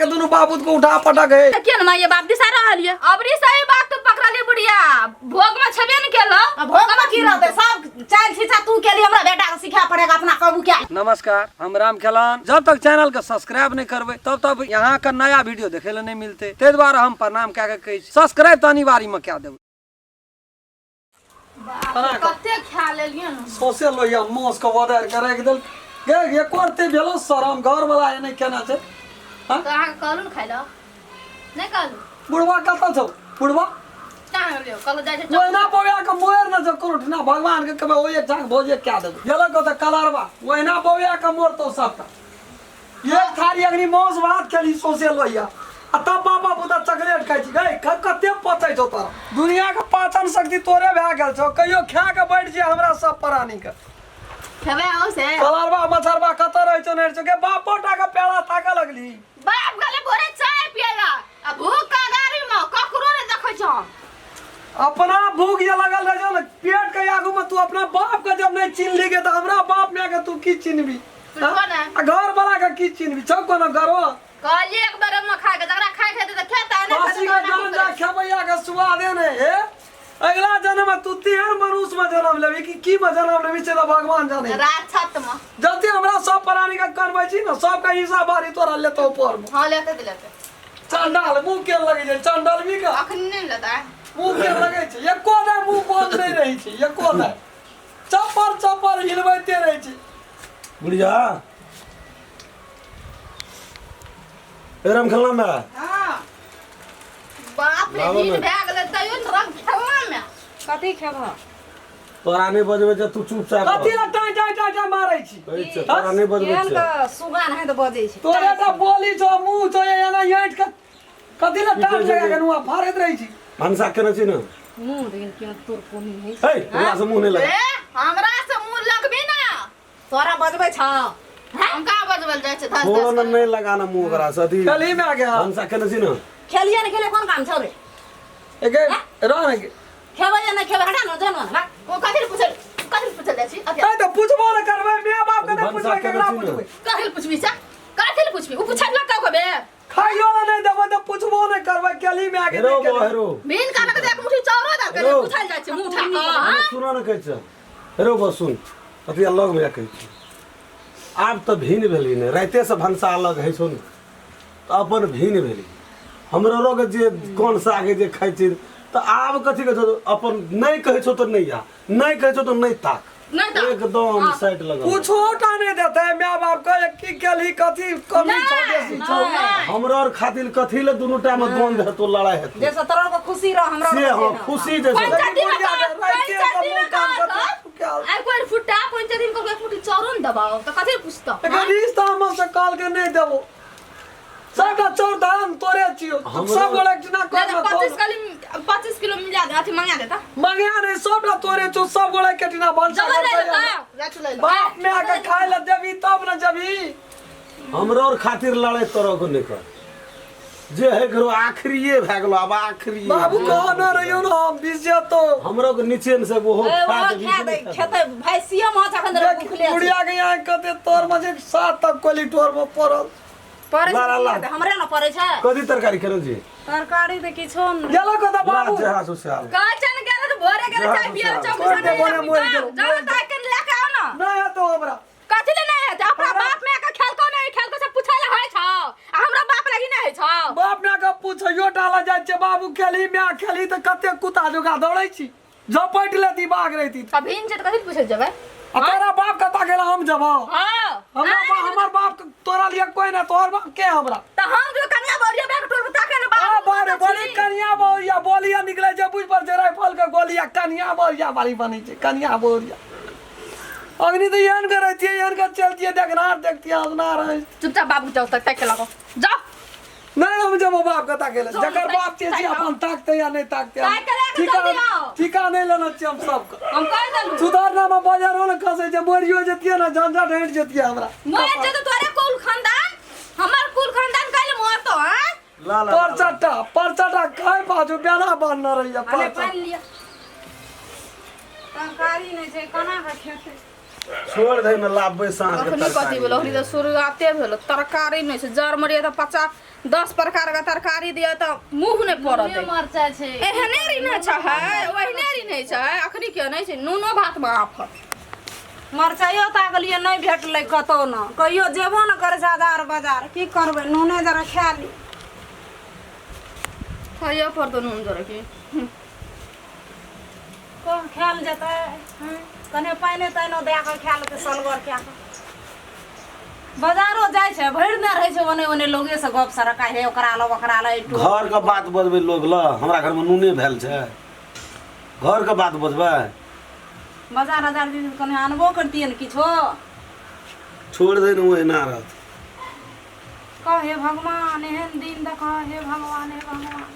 के दुनू बाबूत को उठा पटक है। किया न माय बाप दिसा रहल ये। अबरी सही बात तो पकड़ली बुढ़िया, भोग में छबे न केलो। आ भोग में की रहते सब चाल छिछा तू केली, हमरा बेटा के सिखा पड़ेगा अपना कबू क्या। नमस्कार, हम राम खेलान। जब तक चैनल के सब्सक्राइब नहीं करबे तब तक यहाँ का नया वीडियो देखे ला नहीं मिलते, ते द्वारा हम प्रणाम कए के कहै छी सब्सक्राइब तो अनिवार्य में कए देबै। कते खा लेलियै न सौंसे लोहिया मांस के बदारि के राखि देल गे। एको रत्ती भेलो शरम? घर वाला एने केना छै? हाँ? तऽ अहाँके कहलहुँ ने खाइ लए, नहि कहलहुँ? बुढ़वा कतऽ छौ बुढ़वा? कहाँ गेलियौ? कहलहुँ जाइ छै। ओहिना बौआ के मोर न छौ कोनो ठिना, भगवान के कहबै ओहि एकठाम भोजे कए देबै। गेलो कतऽ कलरवा? ओहिना बौआ के मोरतौ सबटा। एक थारी अग्नि मांस भात खेली सौंसे लोहिया आ तब बाबा पुता चॉकलेट खाइ छी। गै, कते पचै छौ तोरा? दुनिया के पाचन शक्ति तोरे भए गेल छौ। कहियो खा के बैठ जे हमरा सब प्राणी के खेबै अहूँ से। कलरवा मछरवा कतऽ रहै छौ, नहि रहै छौ गे? बापो टा के पेड़ा ताकऽ लगली। बाप गेलै भोरे चाय पियला आ भूख का गाड़ी में ककरो नहि देखै छौ। अपना भूख जे लगल रहै छौ ने पेट के आगू में, तू अपना बाप के जब नहीं चिन्ह ली गे तऽ हमरा बाप माय के तू की चिन्हबी? सुनबो ने। आ घर वाला के की चिन्हबी? छौ कोनो घरो? कहलियै एक बेर मे खाय के, जकरा खाय के हेतै तऽ खेतै, नहि फांसी खेतै के तऽ जान जा, खेबैया के स्वादे नहीं हे। अगला जन्म में तू तेहन मनुष्य में जन्म लेबी कि की में जन्म लेबी से तऽ भगवान जाने। राक्षस मे। जते हमरा सब प्राणी के करबै छी ने, सबके हिस्सा बारी तोरा लेतौ ऊपर में। हाँ, लेते तऽ लेते। चंडाल मुंह के लगै छै चंडाल भी का। अखन नहि लेतै। मुंह के लगै छै, एको दाय मुंह बंद नहीं रहै छै, एको दाय चप्पर चप्पर हिलबैते रहै छै। बुढ़िया ए राम खेलना में। हां। बाप रे, लाबो दिन ने। भए गेलै तैयो ने रंग खेलना मे। कथी खेबह? तोरा नहीं बजबै छै, तू चुपचाप रह। कथी लए टाइ टाइ टाइ टाइ मारै छी? कहै छै तोरा नहीं बजबै केहन छै। के सुगा नहीं तऽ बजै छै। तोरे तऽ बोली छौ, मुंह छौ एना ऐंठ के कथी लए टाट लगा के नुआ फाड़ैत रहै छी? भनसा केने छी ने? मुंह देखिन केहन तोर कोनी है। हे, हमरा से मुंह नहीं लगा। ए, हमरा से मुंह लगबी ना। तोरा बजबै छौ? हम कहाँ बजबल जाइ छै धस छोड़ो धस ने, नहीं लगाना मुंह ओकरा से अथी। कलही में आ गया। भनसा केने छी ने? खेलिए ने खेलिए, कोन काम छौ रे? एके रह ने। खेबै या नहि खेबै, हटा न जन न। ओ कथी लए पूछल, कथी लए पूछल जाइ छी अथी? तै तऽ पुछबो ने करबै, my बाप के नहि भनसा पुछबै, केने केकरा छी ने? पुछबै? कथी लए पुछबी से? कथी लए पुछबी? ओ पूछल ना कहबै। खाइयो ला नहि देबै तऽ पुछबो नहि करबै। केली में आगे हेरो नहि बो केली। हेरो। बिन कानक एक मुट्ठी चाउरो दऽ के हेलो। पूछल जाइ छै मुंह उठा कऽ, हाँ? सुन ने, कहै छै हेरो बो सुन, अथी अलग में कहै छै। आब तऽ भिन्न भेली ने, राइते से भनसा अलग होइ छौ ने तऽ अपन भिन्न भेली। हमरो के जे कोन साग जे खाइ छी तऽ आब कथी कहै छौ, अपन नहि कहै छौ तऽ नहि आ, नहि कहै छौ तऽ नहि ताक। नहि ताक। एकदम साइड लगल। पूछो टा नहि देतै my बाप के की केली, कथी कमी छौ, बेसी छौ। हमरो आर खातिर कथी ले दुनू टा में द्वंद हेतौ, लड़ाई हेतौ? जैसे तोरा के खुशी रह, हमरा से हाँ, खुशी जैसे। पंचायती में बुढ़िया के कह- राइते के पंचायती में मुँह कान कह- कथी सुखायल। आइ कोइ फुट्टा पंचायती में कहलकै एक मुट्ठी चाउरो ने दबाओ तऽ कथी लए पुछतौ? एकर रिश्ता हमर से कहल के नहीं देबो। सबटा चौर धान तोरे छियो। सब गोटे चिना नहि कर तऽ में 25 किलो, 25 किलो मिला दे, अथी मंगा देता। मंगिया नहीं, सबटा तोरे छौ। सब गोटे के टिना भनसा जमा घर नहि तैयार। देता। जा चुलै ला। बाप माय के खाय ला देबी तब न जबी। हमरो आर खातिर लड़ाई तोरो को नहीं कर जे है करो, आखिरिये भए गेलो आब आखिरिये। बाबू कह न रहियो न हम बीस तो। हमरो के नीचे से ओहो खा खा दे, देबी। खेतै भैंसियो माछ अखन धरि देख, भूखले छै। बुढ़िया के यहाँ कते तोर में छै सात तक कोली टोर में पड़ल। पड़ै ला, ला, ला। छै, हमरे न पड़ै छै। कथी तरकारी केने छी? तरकारी तऽ किछो नहि। गेलो कत ला बाबू? जहाँ से आल। कहै छै ने गेलै तऽ भोरे गेलै चाय पियै लए चौकी छोड़ दे, भोरे मरि गेलौ, जाओ मरि ताकि के लए के आउ ने। नहीं हेतौ हमरा। कथी ले नहि हेतै? अपना बाप माय के खेलको नहि खेलको से पूछै लए होइ छौ आ हमरा बाप लगी नहि होइ छौ? बाप माय के पूछैयो टाला जाइ छै। बाबू खेली, माय खेली तऽ कते कुत्ता जोगा दौड़ै छी, झपटि लेती बाघ रहिती। कभी छै तऽ कथी ले पूछै जेबै? आ तोरा बाप कतऽ गेल? हम जबौ? हाँ। हमरा बाप, हमर बाप के तोरा लिए कोई ना, तोहर बाप के हमरा। तऽ हम जो कनिया बौरिया बैग टोल ताके ने आ बाप बारे बड़ी कनिया बहुरिया बोलिया निकले छै, बुझ पर छै राइफल के गोलिया। कनिया बहुरिया वाली बनै छै कनिया बहुरिया। अग्नि तऽ एहन के रहितियै, एहन के चलतियै, देखनार देखतियै, हँसनार हँसतियै। चुपचाप बाबू जाओ तक ताके लगो, जाओ। नहीं, हम जब बाप के ताके ले, जाओ, जकर बाप छियै से अपन ताकते या नहीं ताकते। ताकि लए के ठीका जल्दी आओ। ठीका नहीं लेना छियै हम सबके। हम कहि देलहुँ। सुधारना में बाजारो ने खसै छै, मरियो जतियै ने झंझट हटि जतियै हमरा। मर जेतौ तोरे कुल खानदान, हमर कुल खानदान काल्हि मरतौ। हाँ। ला ला ला। परचटा परचटा खाय पाछू बेना बान्हने रहियै अरे परचटा। पानि लिअ। तरकारी नहि छै, केना कऽ खेतै? छोड़ दे न लाबे साँझ के अखनी कथी तरकारी। भेलो, अखनी तऽ शुरुआते भेलो, तरकारी नहि छै। जर मरिया तऽ 50-10 प्रकार के तरकारी दिअ तऽ मुँह नहि पड़त। मरचाइ छै। एहने रिने छै, ओहने रिने छै। अखनी के नहि छै नूनो भात मे आफत। मरचाइयो ताकलियै, नहि भेटलै कतौ न। कहियो जेबो न करै छै आधार बाजार। की करबै, नूने जरा खा ली। खाइए पड़तौ नून जरा की। कह खायल जेतै? हँ? कने पानि तानिओ दए कऽ खा लेतै सलगर कए कऽ। बाजारो जाइ छै, भरि दिन रहै छै ओने ओने, लोगे से गप सरका, हे ओकरा लग, ओकरा लग, एठो। घर के बात बजबै लोग ल, हमरा घर में नूने भेल छै, घर के बात बजबै। बाजार हजार दिन कने आनबो करतियै ने किछो। छोड़ दे न, ओहिना रहत। कह हे भगवान, एहन दिन देख, हे भगवान, हे भगवान।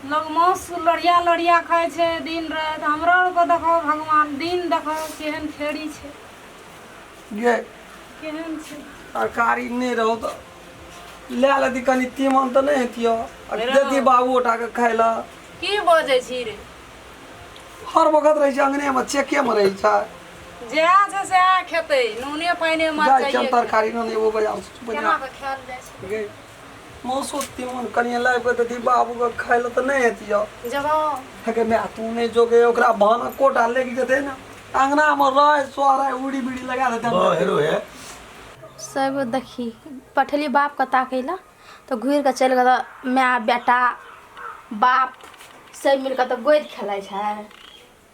लोग मांस लोढ़िया लोढ़िया खाइ छै दिन राति, हमरो आरके देखो भगवान, दिन देखो केहन फेरी छै। गे। केहन छै? तरकारी नहि रहो तऽ लए लेती कनि तीमन तऽ नहि हेतियो आ देती बाबू ओटा के खाय लए। की बजै छी रे? हर वक्त रहै छै अंगने मे, चेके मे रहै छै। जएह छै सएह खेतै, नूने पानि। जाइ छियै हम मरचाइए तरकारी ने एगो बाजार से। केना कऽ खायल जाइ छै? गे, मौसो तीमन कनि लाबि कऽ देती बाबूके खाय लए तऽ नहि हेतियो? जबाव। हे माय, तू नहि जोगे, ओकरा भानक कोटा लागि जेतै ने, अंगनामे रहै सोहरै उड़ी बीड़ी लगा देतै। ओ हेरो हे। सब देखी पठेलियै बापके ताकै लए तऽ घुरि कऽ चलि गेल। माय बेटा बाप सब मिल कऽ तऽ गोदि खेलाइ छै।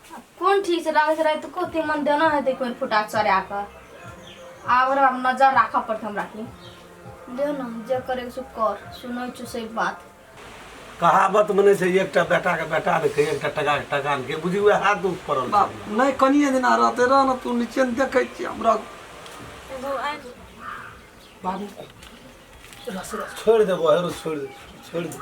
आ कोन ठीक छै, लागै छै राति को तीमन देना हेतै कोइ फुटा चोरा कऽ। आब ओकरा नजर राखऽ पड़तै हमरा। की दे ने, जे करे से कर, सुनै छौ से बात। कहावत में नहि छै, एकटा बेटा के बेटा ने कहे, एकटा टका के टका ने कहे, बुझी वएह हाथ दुख पड़ल बाप छै। नहि, कनिए दिना रहतै, रह ने तू नीचे ने, देखै छियै हमरा बाबू। छोड़ देबो हेरो, छोड़ दे, छोड़ दे।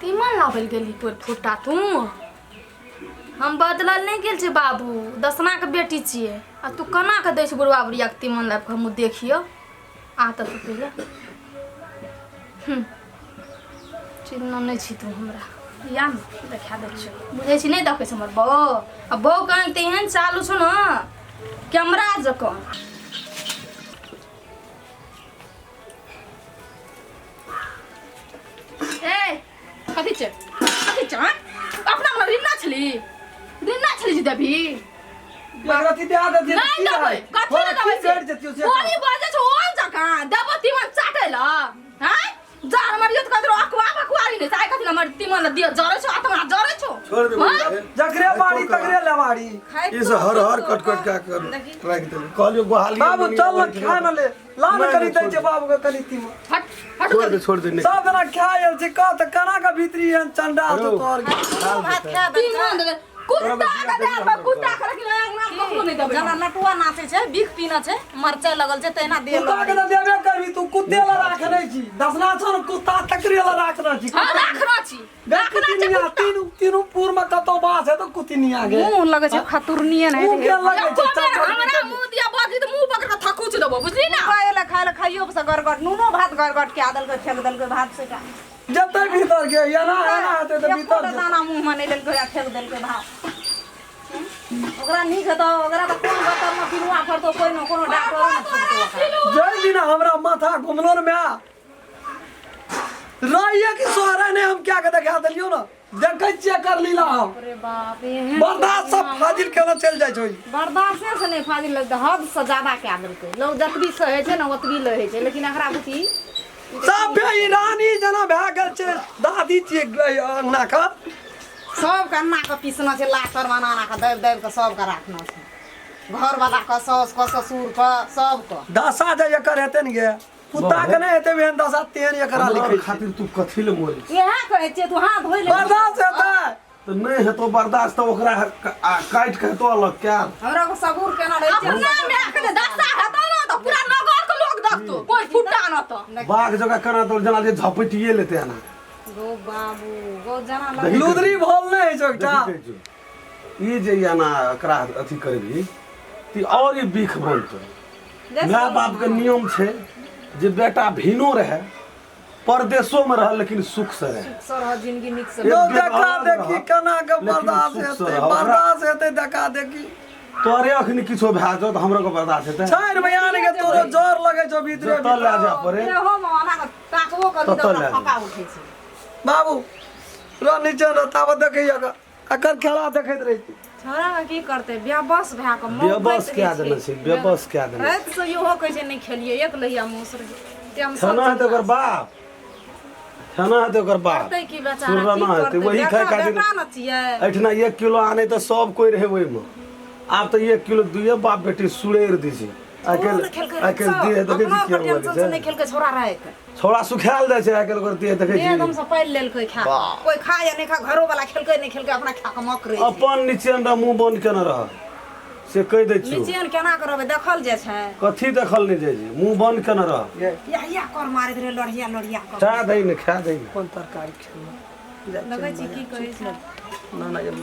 तीमन लाबै लए गेली कोइ फुटा तू? हम बदलल नहि गेल छै बाबू, दसनाके बेटी छियै। आ तू केना कऽ दै छै बुढ़वा बुढ़ियाके तीमन लाबि कऽ? हमहूँ देखियौ। आ तऽ तू पहिले चिन्ह नहि छी तू हमरा, या ने देखा दै छियौ। बुझै छी नहि देखै छै हमर बहू। आ बहू कहीं तऽ एहन चालू छौ ने, कैमरा जकाँ। ए कथी छै, कथी छै, आँय? अपना हमरा रिन्ना छली, रिन्ना छली जे देबही? अथी दए देतियै। नहि देबै। कथी नहि देबै? की भेट जेतियौ से? बोली बजै छौ ओहन जकाँ। देबो तीमन चाटै लए? आँय, जा हमर युद्ध कथी अकवा बकवारी नहि छै। आइ कथी हमर तीमन लए दिअ जरै छौ, आत्मा जरै छौ। छोड़ दे। हाँ? जकरे बाड़ी तकरे लेबाड़ी। ई से हर हर कट कट के कर राखि देली, कहलियो गोहाली। बाबू चल न, खा न ले, ला न कनि दै छै बाबूके कनि तीमन। हट हट। छोड़ दे, छोड़ दे, नहीं। सब जना खा आयल छै, कह तऽ केना के भीतरी एहन चंडाल छौ तोहर? भात खा। तीमन दे कुत्ता के दे, कुत्ता के, लेकिन अंगना मे ककरो नहि देबै। जेना नटुआ नाचै छै, बिख पीना छै, मरचाइ लगल छै, तहिना देह। कुत्ता के तऽ देबे करबी तू, कुत्ते ला राखने छी। दसना छौ ने कुत्ता, तकरे ला राखने छी। हाँ, राखना छी। गै कुतिनिया, तीनू तीनू पुर में कतौ बास है तो कुतिनिया गे। मुँह लगै छै खतुरनिये नहि। मुँह के लगै एको छै? बेर हमरा मुँह दिया बजली तऽ मुँह पकड़ कऽ थकुच देबो, बुझली ना? खाय लए, खाय लए, खाइयो से गड़गड़, नूनो भात गड़गड़ कए देलकै, फेंक देलकै भात से। जते भीतर गे एना एना हेतै तऽ भीतर एकोटा जेतै। दाना मुँह मे नहि लेलकै आ फेंक देलकै भात। ओकरा नीक हेतौ? ओकरा तऽ कोन बतल मे पिलुआ फड़तौ, कोइ ने कोनो डॉक्टरो ने छुटतौ ओकरा। जै दिन हमरा माथा घुमलो ने माय, रहिए कि सोहरा ने, हम क्या के देखा देलियौ ने, देखै छियै कर लीला हम। अरे बाप, एहन बर्दाश्त सब फाजिल केना चलि जाइ छै। बर्दाश्ते से नहि फाजिल लगतै, हद से ज्यादा कए देलकै। लोग जतबी सहै छै ने ओतबी लहै छै, लेकिन एकरा बुझी सब ईरानी जेना भए गेल छै, दादी छियै अंगना के। सबके अन्ना के पीसना छै, लात तर बना के दाबि दाबि के सबके राखना छै, घरवाला के, साउस के, ससुर के, सबके। दशा जे एकर हेतै ने गे, कुत्ता के नहि हेतै एहन दशा, तेहन एकरा हमरा लिखै छै। खातिर तू कथी ले मरै छी? इएह कहै छियै, तू हाथ धोइ ले। बर्दाश्त हेतै? तऽ नहि हेतौ बर्दाश्त तऽ ओकरा काटि के हेतौ अलग कयल। हमरा को सबूर केना रहै छै? अपना माय के जे दशा हेतौ ने तऽ पूरा नगर के लोग देखतौ, कोई फुटा न तऽ। बाघ जकाँ केना तो जेना जे झपटिए लेतै एना। गो बाबू गो, जना लग देखी। लुदरी भोल नहि होइ छै एकटा। देखी कहै छौ, ई जे एना एकरा अथी करबही तऽ और ई बिख बनतौ। माय बाप के नियम छै। जे बेटा भिनो रहे परदेशो में रह लेकिन सुख से रहे सर रह जिंदगी नीक से एक यौ दिन देखा अलग देखी रह, केना के लेकिन बर्दाश्त सुख से हेतै रह। बर्दाश्त हेतै देखा देखी तोरे अखनी किछो भए जाओ तऽ हमरो के बर्दाश्त हेतै 4 बयान के तोरो जोर लगे छौ भीतरे जतऽ लए जा पड़े हो माना के ताकबो करी ततऽ तऽ लए ओकरा फका उठै छै बाबू रह नीचे रह ताबत देखैया के एकर खेला देखैत रहै छी छोड़ा के की करतै बेबस भए कऽ बेबस कए देने छै बेबस कए देने छै राति से इहो कहै छै नहि खेलियै एक लोहिया मासु रहै ते हम सब खाना हेतै ओकर बाप खाना हेतै ओकर बाप करतै की बेचारा की सुरना हेतै करतै वही खाय बेटा खातिर बेटा न छियै एहिठिना 1 किलो आनै तऽ सब कोइ रहै ओहिमे आब तऽ 1 किलो दुइये बाप बेटी सुड़ैर दै छै आइ छोड़ो ने खेलकै काल्हि आइ काल्हि देह देखै अपनो छी के केहन टेंशन से लगै नहि छै खेलकै छोड़ा राति छौड़ा सुखायल जाइ छै आइ काल्हि ओकर देह देखै छी एकदम से पालि लेलकै खा कऽ। कोइ खा या नहि खा घरो वाला खेलकै नहि खेलकै अपना खा कऽ मक रहै छै अपन निचेन रह मुँह बन्द केने रह से कहि दै छियौ निचेन केना करबै देखल जाइ छै कथी देखल नहि जाइ छै मुँह बन्द केने रह या या कर मारैत रहै लोढ़िया लोढ़िया कर खा दही ने खा दही ने कोन तरकारी खेलहुँ लगै छै की कहै छै ना ना ये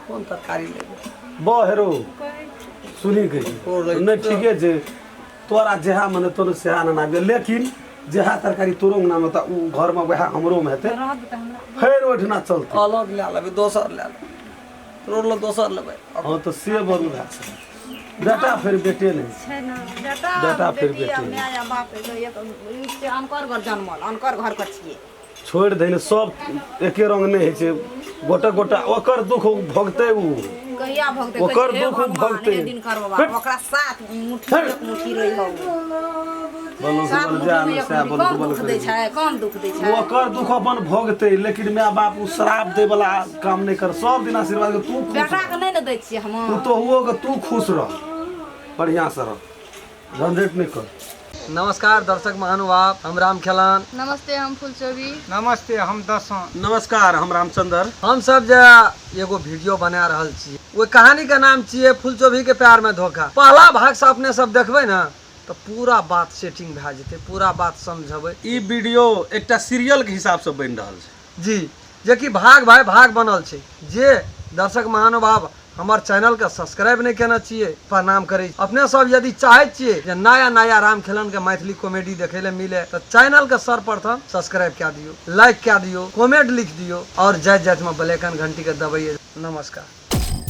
कोन तरकारी लेबै बहेरो सुनी गई नहि ठीके छै तोरा जेहा मने तोरो सेहा ना आबि लेकिन जेहा तरकारी तोरो अंगनामे तऽ ओ घरमे वएह हमरोमे हेतै रहत तऽ हमरा फेर ओहिठिना चलतै अलग लए लेबै दोसर लए लेबै तोरो लए दोसर लेबै हँ तऽ से बरू भए सकै बेटा फेर बेटे नहि छै ने बेटा बेटा फेर बेटी आ बेटी। माय आ बाप एगो एक ई छै अनकर घर जनमल अनकर घर के छियै छोड़ि दही ने सब एके रंग नहि होइ छै गोटा गोटा ओकर दुख भोगतै ओ कहिया भोगतै ओकर कहै छै, हे दुख भगवान, भोगतै। हे दिन कर बाबा हट। ओकरा सात मुट्ठी हट। एक मुट्ठी रही हो बोलो सात बोलो जा मुट्ठी ने एक सएह मुट्ठी बोलो कम बोलो दुख दै छै कम दुख दै छै ओकर दुख अपन भोगतै लेकिन माय बाप ओ श्राप दै वाला काम नहि कर सब दिन आशीर्वाद के तू खुश बेटा रह के नहि ने दै छियै हम पुतोहुओ के तू खुश रह बढ़िया से रह झंझट नहि कर नमस्कार दर्शक महानुभाव हम राम खेलान नमस्ते हम फुलचोबी नमस्ते हम दसों नमस्कार हम रामचंद्र हम सब जे एगो वीडियो बना रहल छी ओहि कहानी के नाम छियै फुलचोभी के प्यार में धोखा। पहला भाग से अपने सब देखबै ने तऽ पूरा बात सेटिंग भए जेतै, पूरा बात समझबै। ई वीडियो एकटा सीरियल के हिसाब से बनि रहल छै जी, जेकि भाग भाई भाग बनल छै। जे दर्शक महानुभाव हमर चैनल के सब्सक्राइब नहीं केने छियै, प्रणाम करै छी। अपने सब यदि चाहै छियै जे नया नया राम खेलन के मैथिली कॉमेडी देखै ले मिले तऽ चैनल के सर्वप्रथम सब्सक्राइब कए दियौ, लाइक कए दियौ, कमेंट लिख दियौ और जाइत जाइत में बेल आइकन घंटी के दबैयै। नमस्कार।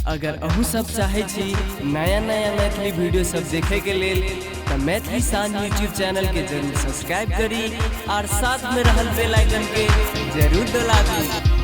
अगर अहूँ सब चाहे छी नया नया मैथिली वीडियो सब देखे के लेल तऽ मैथिली शान यूट्यूब चैनल के जरूर सब्सक्राइब करी और साथ में रहल बेल आइकन के जरूर दबाबी।